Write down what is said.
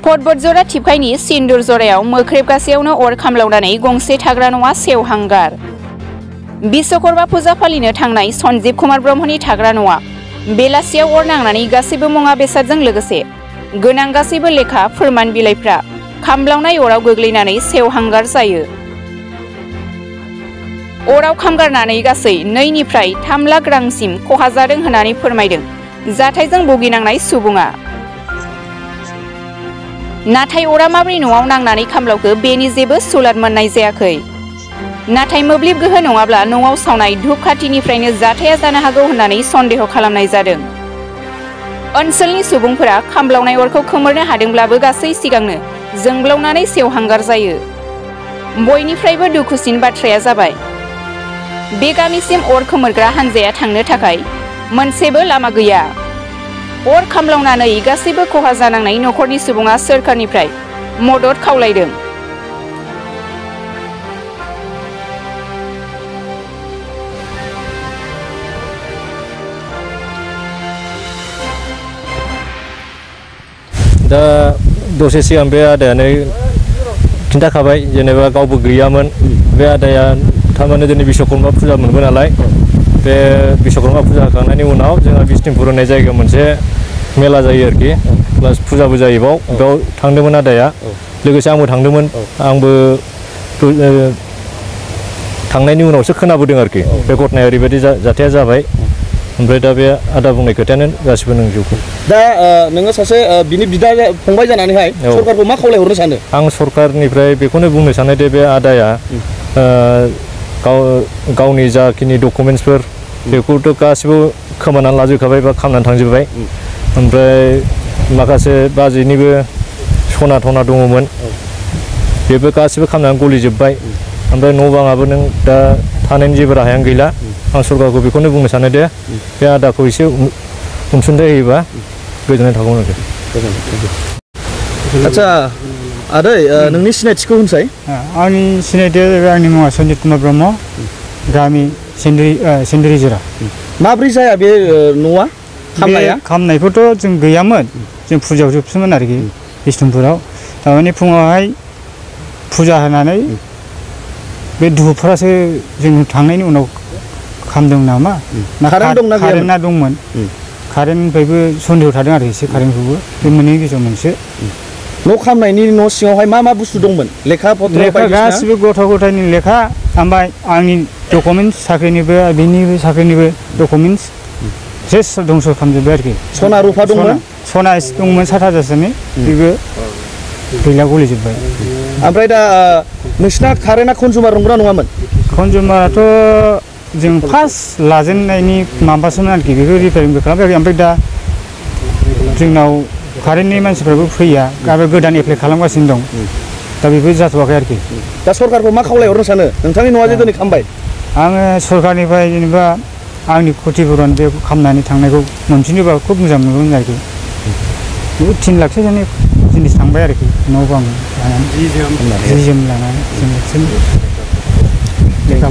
बतझरा थिपखाइनि सिन्दुर जरायाव मोख्रेब गासेयावनो अर खामलावनानै गंसे थाग्रा न'आ सेवहांगार। बिश्वकर्मा फुजा फालिनो थांनाय सन्जीब कुमार ब्रह्मनि थाग्रा न'आ बेलासियाव अर नांनानै गासैबो मुवा बेसादजों लोगोसे गोनां गासैबो लेखा फोरमान बिलाइफ्रा खामब्लावनाय अराव गोग्लैनानै सेवहांगार जायो। अराव खामगारनानै गासै 2 निफ्राय 3 लाख रांसिम खहा जादों होननानै फोरमायदों जाथायजों भुगिनांनाय सुबुङा। नाथाय अरा माब्रै न'आव नांनानै खामब्लावखो बेनि जेबो सुलाद मोननाय जायाखै। नाथाय मोब्लिब गोहो नङाब्ला न'आव सावनाय धूपखाथिनिफ्रायनो जाथाया जानो हागौ होननानै सन्देह खालामनाय जादों। ओनसोलनि सुबुंफोरा खामब्लावनाय अरखौ खोमोरनो हादोंब्लाबो गासै सिगांनो जोंब्लावनानै सेवहांगार जायो। बयनिफ्रायबो दुखुसिन बाथ्राया जाबाय बे गामिसिम अर खोमोरग्रा हानजाया थांनो थाखाय मोनसेबो लामा गैया। अर खामब्लावनानै गासैबो खहा जानांनाय नखरनि सुबुङा सोरखारनिफ्राय मदद खावलायदों। दा दसे सिगां बे आदायानो खिन्थाखाबाय जेनेबा गावबो गैयामोन। बे आदाया थारमाने दिनै बिश्वकर्मा फुजा मोनबाय नालाय, बे बिश्वकर्मा फुजा होखांनायनि उनाव जोंहा बिष्णुपुर होननाय जायगायाव मोनसे मेला जायो आरोखि, प्लास फुजाबो जायो। बेयाव थांदोंमोन आदाया, लोगोसे आंबो थांदोंमोन। आंबो थांनायनि उनावसो खोनाबोदों आरोखि बे घटनाया ओरैबायदि जाथाया जाबाय। ओमफ्राय दा बे आदा बुंनाय खोथायानो गासिबो नंजोबगौ। दा नोङो सासे बिनि बिदा फंबाय जानानैहाय सरकारखौ मा खावलायहरनो सानो? आं सरकारनिफ्राय बेखौनो बुंनो सानो दे बे आदाया गावनि जाखिनि डकुमेन्टसफोर बेखौथ' गासिबो खोमानानै लाजोबखाबाय बा खामनानै थांजोब्बाय। ओमफ्राय माखासे बाजैनिबो सना थना दङमोन, बेबो गासिबो खामनानै गलिजोब्बाय। ओमफ्राय न' बाङाबो नों दा थानायनि जेबो राहायानो गैला। आं सरकारखौ बेखौनो बुंनो सानो दे बे आदाखौ एसे अनसुंथाइ होयोबा गोजोननाय थागौमोन आरो। आदसा आदै, नोंनि सिनायथिखौ होनसाय। आंनि सिनायथिया जाबाय, आंनि मुङा सन्जीब कुमार ब्रह्म, गामि सिन्दुर जरा। माब्रै जाया बे न'आ खामनाया? खामनायखौथ' जों गैयामोन, जों फुजायाव जोबसोमोन आरोखि बिष्णुपुराव। थारमाने फुङावहाय फुजा होनानै बे धुपफ्रासो जों थांनायनि उनाव खामदों नामा। कारेन्टआ दंमोन, कारेन्टनिफ्रायबो सन्देह थादों आरो एसे कारेन्टखौबो। बे मोननैनि गेजेराव मोनसे न' खामनायनि न' सिङावहाय मा मा बुस्थु दंमोन? लेखा गासिबो गथ' गथायनि लेखा, ओमफ्राय आंनि डकुमेन्टस, साख्रिनिबो बिनिबो साख्रिनिबो डकुमेन्टस सेस दंस' खालामजोब्बाय आरोखि। सना रुफा दंमोन? सना दंमोन 7,000सोनि, बेबो गैला, गलिजोब्बाय। ओमफ्राय दा नोंसिना कारेन्टआ कनजुमार नंगौना नङामोन? कनजुमाराथ' जों फार्स्ट लाजेननायनि माबासोमोन आरोखि, बेखौ रिपेयारिंबो खालामबाय। ओमफ्राय दा जोंनाव कारेन्टनि मानसिफ्राबो फैया, आरो गोदान एप्लाइ खालामगासिनो दं। दा बेबो जाथ'वाखै आरोखि। दा सरकारखौ मा खावलायहरनो सानो? नोंथांनि न'आ जे दिनै खामबाय। आङो सरकारनिफ्राय जेनेबा आंनि क्षतिपुरन बे खामनानै थांनायखौ मोनफिनोबा खुब मोजां मोनगौमोन आरोखि। 3 लाखसो जिनिस थांबाय आरोखि, न' बां लानानै, जि जोम लानानै, जों लेखा